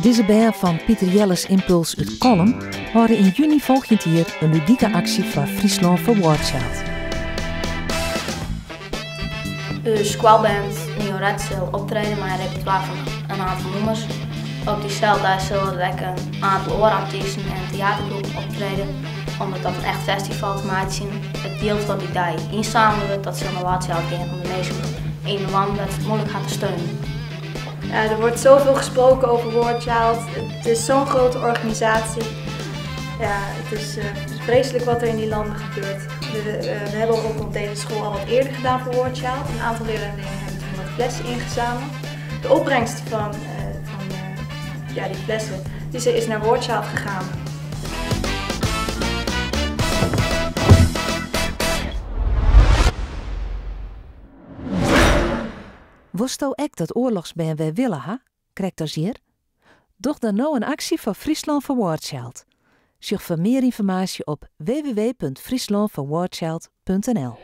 Dizze bern fan Piter Jelles Impuls út Kollum hâlde yn juny folgjend jier in ludike aksje foar Fryslân foar War Child. De skoalband Neo Red sil optrede mei in repertoire fan in oantal nûmers. Op dyselde dei sille der ek in oantal oare artysten en teatergroepen optrede om it tot in echt festival te meitsjen. It jild dat dy dei ynsamele wurdt, dat sil nei War Child gean om de minsken yn de lannen dêr't it muoilik ha te steunen. Ja, er wordt zoveel gesproken over War Child. Het is zo'n grote organisatie. Ja, het is, het is vreselijk wat er in die landen gebeurt. We, we hebben ook op deze school al wat eerder gedaan voor War Child. Een aantal leerlingen hebben toen wat flessen ingezameld. De opbrengst van, van ja, die flessen die is naar War Child gegaan. Wolsto ek dat oarlochsbern wer wille ha, krekt as hjir? Doch dan no in aksje foar Fryslân foar War Child. Sjoch foar mear ynformaasje op www.fryslânfoarwarchild.nl.